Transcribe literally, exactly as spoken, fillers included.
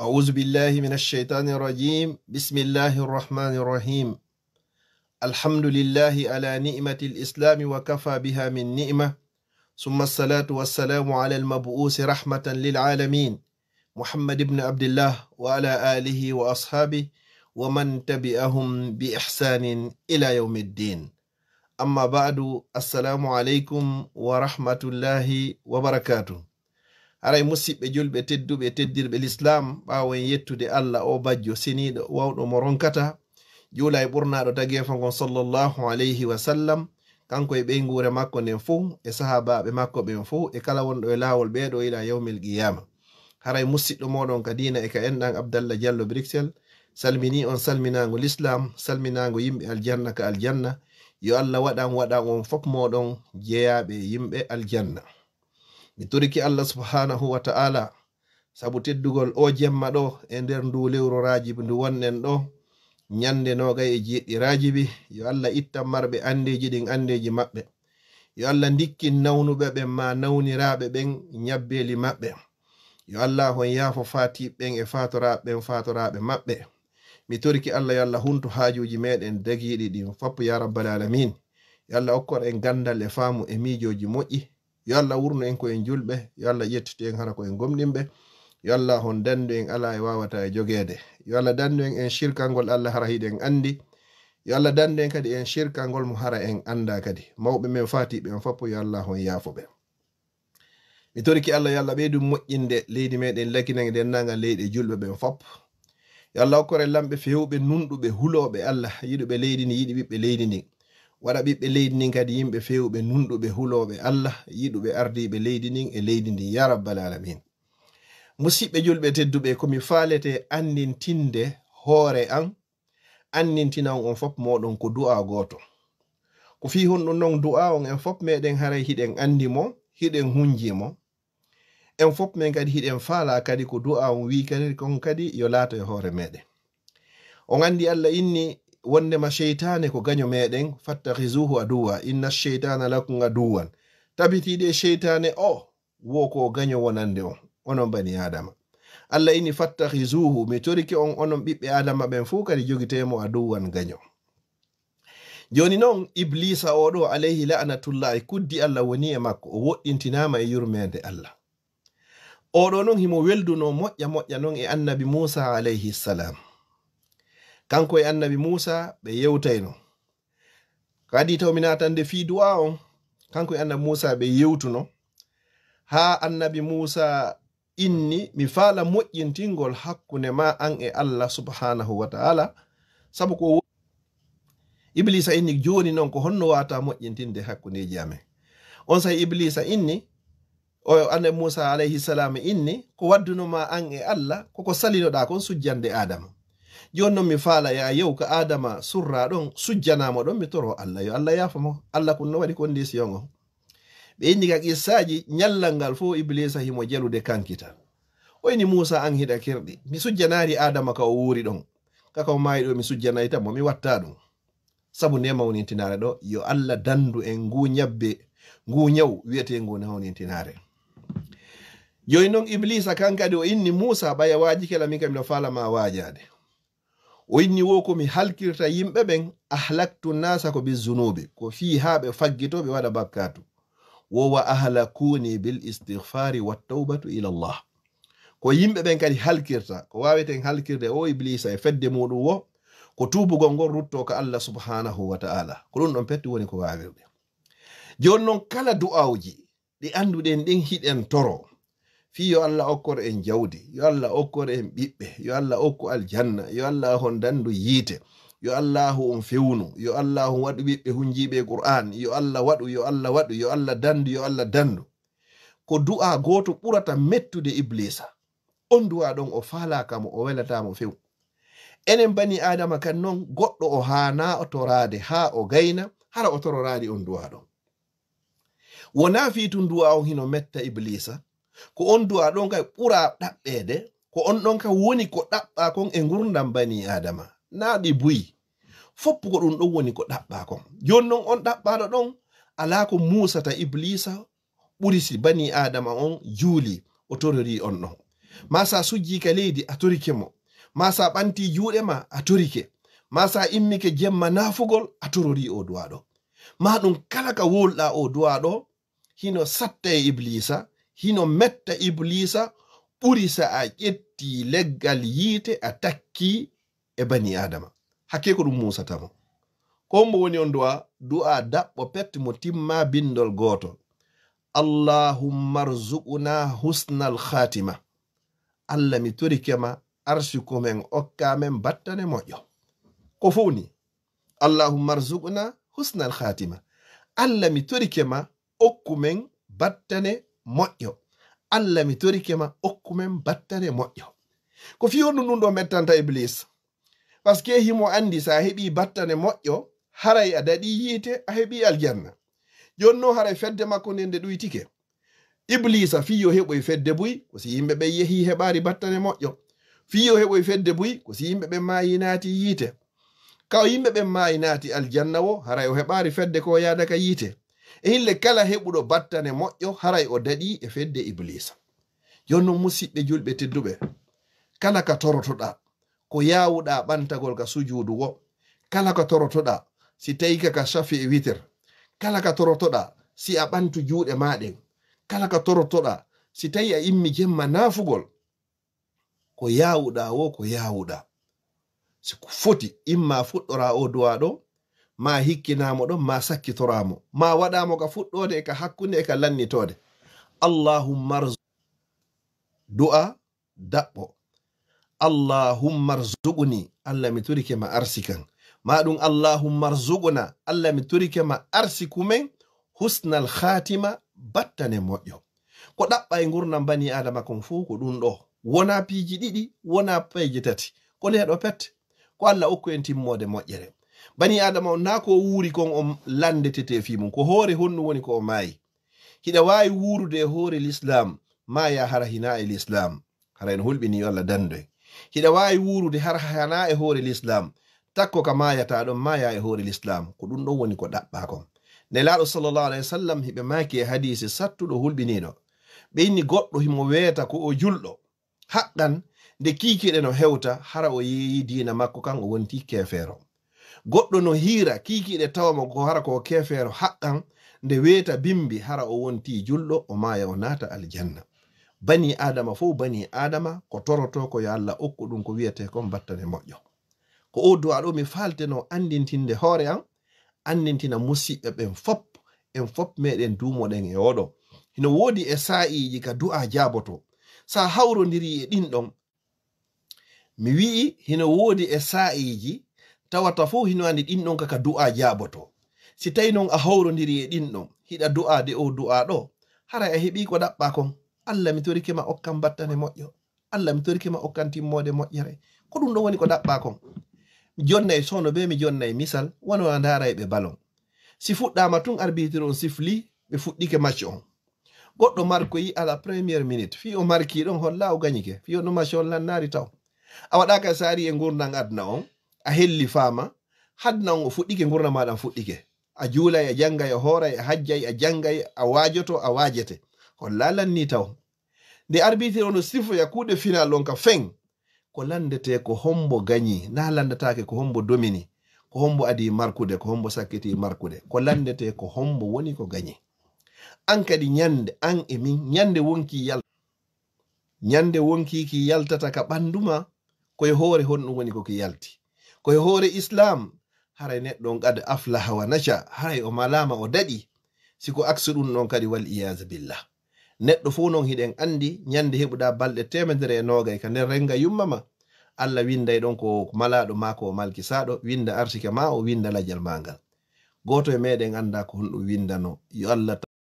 أعوذ بالله من الشيطان الرجيم. بسم الله الرحمن الرحيم. الحمد لله على نعمة الإسلام وكفى بها من نعمة. ثم الصلاة والسلام على المبعوث رحمة للعالمين محمد بن عبد الله وعلى آله وأصحابه ومن تبعهم بإحسان إلى يوم الدين. Amma ba'du, assalamu aleykum wa rahmatullahi wa barakaatuh. Haray musiɓɓe julɓe tedduɓe, teddirɓe lislaam, ɓaawo en yettude Alla, o bajjo seniiɗo, wawɗo mo ronkata, juula e ɓurnaaɗo tageefo ngon, sallallahu alayhi wa sallam, kanko e ɓeynguure makko nden fow, e sahaabaaɓe makko ɓen fow, e kala wonɗo e laawol ɓee ɗoo ila yawmil qiyaama. Haray musiɗɗo mooɗon ka diina e ka enɗan, Abdallah Diallo Bruxelles, salminii on salminaango lislaam, salminaango yimɓe aljanna ka aljanna. Yo Alla waɗan, waɗan on fof mooɗon jeyaaɓe yimɓe aljanna. Mi torike Alla subhaanahu wa ta'ala, sabu teddugol oo jemma ɗoo e nder nduu lewru Raajib ndu wonɗen ɗoo, ñannde noogay e jeeɗiɗi Raajibi. Yo Alla ittan marɓe anndeeji ɗin anndeeji maɓɓe. Yo Alla ndikkin nawnuɓe ɓen maa nawniraaɓe ɓen ñabbeeli maɓɓe. Yo Alla on yaafo faatiiɓe ɓen e faatoraaɓe ɓen faatoraaɓe maɓɓe. Mi torike Alla, yo Alla huntu haajuuji meɗen dagiiɗi ɗin fof, yaa rabbal aalamiin. Yo Alla okkor en ganndal e faamu e miijooji moƴƴi. Yo Alla wurnu en ko en julɓe. Yo Alla ƴettitu en hara ko en gomɗinɓe. Yo Alla on danndu en alaa e waawataa e jogeede. Yo Alla danndu en en sirkangol Alla hara hiɗen anndi. Yo Alla danndu en kadi en sirkangol mo hara en anndaa kadi. Mawɓe men faatiiɓe en fof, yo Alla on yaafo ɓe. Mi torike Alla, yo Alla ɓeydu moƴƴinde leydi meɗen Lakinan e denndaangal leyɗe julɓe ɓen fof. Yo Alla okkor en lamɓe feewɓe, nunɗuɓe, hulooɓe Alla, yiɗuɓe leydi ndin, yiɗi ɓiɓɓe leydi ndin. Waɗa ɓiɓɓe leydi ndin kadi yimɓe feewɓe, nunɗuɓe, hulooɓe Alla, yiɗuɓe ardiiɓe leydi ndin e leydi ndin, yaa rabbal aalamiin. Musiɓɓe julɓe tedduɓe, ko mi faalete anndintinde hoore an, anndintina on, on fof mooɗon ko du'aa gooto. Ko fii honɗun non du'aa on? En fof meɗen haray hiɗen anndi mo, hiɗen hunji mo. En fof men kadi hiɗen faalaa kadi ko du'aa on wi'i kadi, kon kadi yo laato e hoore meɗen. On anndi Alla inni wonndema seytaane ko gaño meɗen, "Fattakhizuhu aduwwa, inna sheytaana lakum aduwwan." Tabitiiɗe seytaane o wo ko gaño wonande on, onon bani Aadama. Alla inni, "Fattakhizuhu, mi torike on, onon ɓiɓɓe Aadama ɓen fow kadi jogitee mo aduwwan gaño." Jooni non, Ibliisa oo ɗoo, alayhi la'natullaahi, kuddi Alla woni e makko, o woɗɗintinaama e yurmeende Alla. Oo ɗoo non himo weldunoo moƴƴa moƴƴa non e annabi Muusaa alayhi salaam. Kanko e annabi Muusaa ɓe yewtayno. Kadi taw mi naatande fii du'aa on, kanko e annabi Muusaa ɓe yewtuno, haa annabi Muusaa inni, "Mi faala moƴƴintingol hakkunde maa an e Alla subhaanahu wa ta'ala, sabu ko wo-," Ibliisa inni, "Jooni non ko honno waawataa moƴƴintinde hakkundeeji amen?" Onsay Ibliisa inni, O annabi Muusaa alayhi salaam inni, "Ko waddunoo ma an e Alla, ko ko salinoɗaa kon sujjande Aadama. Jooni non mi faala yaa yew ka Aadama surraa ɗon, sujjanaa mo ɗon, mi toroo Alla, yo Alla yaafo mo." Alla kun no waɗi kondisiyon on. Ɓe inni ka qissaaji, ñallal ngal fow Ibliisa himo jelude kankital. O inni, "Muusaa, an hiɗa kirɗi. Mi sujjanaali Aadama ka o wuuri ɗon. Ka ka o maayi ɗoo, mi sujjanayta mo, mi wattaa ɗum." Sabu nde mawnintinaare ɗoo, yo Alla dandu en nguu ñabbe, nguu ñaw wi'eteengu nde mawnintinaare. Jooni non Ibliisa kan kadi o inni Muusaa, "Ɓay a waajike la, min kam miɗo faala ma waajaade." O inni, "Wo ko mi halkirta yimɓe ɓen, ahlaktu naasa ko bi zunuubi, ko fii haa ɓe faggitoo ɓe waɗa bakkaatu. Wo wa ahlakuni bil istighfaari wa tawbatu ila Allah." Ko yimɓe ɓen kadi halkirta, ko waaweten halkirde o Ibliisa e fedde muuɗum wo, ko tuubugol ngol ruttoo ka Alla subhaanahu wa ta'ala. Ko ɗum ɗon petti woni ko waawirɗe. Jooni non kala du'aawuji ɗi annduɗen ɗin hiɗen toro, fii yo Alla okkor en jawdi, yo Alla okkor en ɓiɓɓe, yo Alla okku aljanna, yo Alla hon dandu yiite, yo Allaahu on fewnu, yo Allaahu waɗu ɓiɓɓe hunjiiɓe e Qur'aan, yo Alla waɗu, yo Alla waɗu, yo Alla dandu, yo Alla dandu. Ko du'aa gooto ɓurata mettude Ibliisa. On du'aa ɗon o faalaaka mo, o welataa mo few. Enen bani Aadama kan non, goɗɗo o haanaa o toraade haa o gayna, hara o tororaali on du'aa ɗon. Wonaa fii tun du'aa on hino metta Ibliisa, ko on du'aa ɗon kay ɓuraa ɗaɓɓeede, ko on ɗon kay woni ko ɗaɓɓaa kon e ngurndan bani Aadama. Naa ɗi buy. Foppu ko ɗun ɗon woni ko ɗaɓɓaa kon. Jooni non on ɗaɓɓaaɗo ɗon, alaa ko muusata Ibliisa ɓuri si bani Aadama on juuli, o tororii on ɗon. Maa sa sujjii ka leydi, a torike mo. Maa sa ɓantii juuɗe maa, a torike. Maa sa immike jemma naafugol, a tororii oo du'aa ɗoo. Maa ɗun kala ka wowluɗaa oo du'aa ɗoo, hino satta e Ibliisa, hino metta Ibliisa, ɓuri sa a ƴettii leggal yiite a takkii e banii Aadama. Hakkee ko ɗun muusata mo. Ko hombo woni on du'aa? Du'aa daɓɓo pet mo timmaa bindol gootol. Allahumma rzuqna husnal khaatima. Alla, mi torike ma, arsiku men, okkaa men battane moƴƴo. Ko fow ni. Allahumma rzuqna husnal khaatima. Alla, mi torike ma, okku men battane moƴƴo. Alla, mi torike ma, okku men battane moƴƴo. Ko fii honɗun ɗun ɗoo mettanta Ibliis? Parce que himo andi sa heɓii battane moƴƴo, haray a daɗii yiite, a heɓii aljanna. Jooni non haray fedde makko nden nde ɗuytike. Ibliisa fii yo heɓoy fedde buy, ko si yimɓe ɓen yehii heɓaali battane moƴƴo. Fii yo heɓoy fedde buy, ko si yimɓe ɓen maayii naati yiite. Ka o yimɓe ɓen maayi naati aljanna woo, haray o heɓaali fedde ko o yaada ka yiite. E hille kala heɓuɗo battane moƴƴo, haray o daɗii e fedde Ibliisa. Jooni non musiɓɓe julɓe tedduɓe, kala ka torotoɗaa, ko yaawuɗaa ɓantagol ka sujuudu woo, kala ka torotoɗaa, si tawii ka ka shafi e witir, kala ka torotoɗaa, si a ɓantu juuɗe maa ɗen, kala ka torotoɗaa, si tawii a immi jemma naafugol, ko yaawuɗaa woo, ko yaawuɗaa. Si ko foti, imma fuɗɗoraa oo du'aa ɗoo, maa hikkinaa mo ɗon, maa sakkitoraa mo, maa waɗaa mo ka fuɗɗoode e ka hakkunde e ka lannitoode. Allahumma rz-, du'aa daɓɓo. Allahumma rzuqni, Alla mi torike ma arsikan. Maa ɗun Allahumma rzuqna, Alla mi torike ma arsiku men, husnal khaatima, battane moƴƴo. Ko ɗaɓɓa e ngurndan banii Aadama kon fow ko ɗun ɗoo. Wonaa piiji ɗiɗi, wonaa peeje tati. Ko ɗee ɗoo pet. Ko Alla okku en timmoode moƴƴere. Banii Aadama on naa ko o wuuri kon o lanndetete fii mun. Ko hoore honɗun woni ko o maayi. Hiɗa waawi wuurude e hoore lislaam, maayaa hara hinaa e lislaam. Hara en hulɓinii yo Alla dandu en. Hiɗa waawi wuurude hara hanaa e hoore lislaam. Takko ka maayataa ɗon, maayaa e hoore lislaam. Ko ɗun ɗon woni ko ɗaɓɓaa kon. Nelaaɗo sallallahu alayhi wa sallam hiɓe maaki e hadiisi sattuɗo hulɓiniiɗo. Ɓe inni goɗɗo himo weeta ko o julɗo. Haqqan, nde kiikiiɗe no hewta, hara o yeeyii diina makko kan, o wontii keefeero. Goɗɗo no hiira, kiikiiɗe tawa mo ko hara ko o keefeero. Haqqan, nde weeta bimbi, hara o wontii julɗo, o maaya, o naata aljanna. Banii Aadama fow, banii Aadama, ko torotoo ko yo Alla okku ɗun ko wi'etee kon battane moƴƴo. Ko oo du'aa ɗoo mi faaltenoo anndintinde hoore an, anndintina musiɓɓe ɓen fop, en fop meɗen duumoɗen e oo ɗoo. Hino woodi e saa'iiji ka du'aa jaabotoo. Sa hawrondirii e ɗin ɗon, mi wi'i hino woodi e saa'iiji tawata fow hino anndi ɗin ɗon ka, ka du'aa jaabotoo. Si tawii non a hawrondirii e ɗin ɗon, hiɗa du'aade oo du'aa ɗoo, haray a heɓii ko ɗaɓɓaa kon. Alla, mi torike ma okkan battane moƴƴo. Alla, mi torike ma okkan timmoode moƴƴere. Ko ɗun ɗon woni ko ɗaɓɓaa kon. Mi jonnay sono bee, mi jonnay misal, wano a ndaaray ɓe balon. Si fuɗɗaama tun, arbitre on sifli, ɓe fuɗɗike match on. Goɗɗo markoyi à la première minute. Fii o markii ɗon, holla o gañike. Fii on ɗon match on lannaali taw. A waɗaaka saari e ngurndan aduna on, a hellifaama, hadna on o fuɗɗike, ngurndan maa ɗan fuɗɗike. A juulay, a janngay, a hooray, a hajjay, a janngay, a waajoto, a waajete. Holla lannii taw. Nde arbitre on no sifoya kuuɗe final on ka fen, ko lanndetee ko hombo gañi, naa lanndataake ko hombo domini, ko hombo adii markude, ko hombo sakkitii markude. Ko lanndetee ko hombo woni ko gañi. An kadi ñande, an e min, ñande wonkii yal-, ñande wonkii ki yaltata ka ɓanndu maa, ko e hoore honɗun woni ko ki yalti. Ko e hoore Islaam, haray neɗɗo on qad aflaha wa naja, haray o malaama, o daɗi. Si ko aksu ɗun non kadi, wal iyaazu billah. Neɗɗo fow non hiɗen anndi, ñande heɓuɗaa balɗe teemedere e noogay ka nder renga yumma ma, Alla winnday ɗon ko malaaɗo maa ko o malkisaaɗo, winnda arsike maa, o winnda lajal maa ngal. Gooto e meɗen anndaa ko honɗun winndanoo. Yo Alla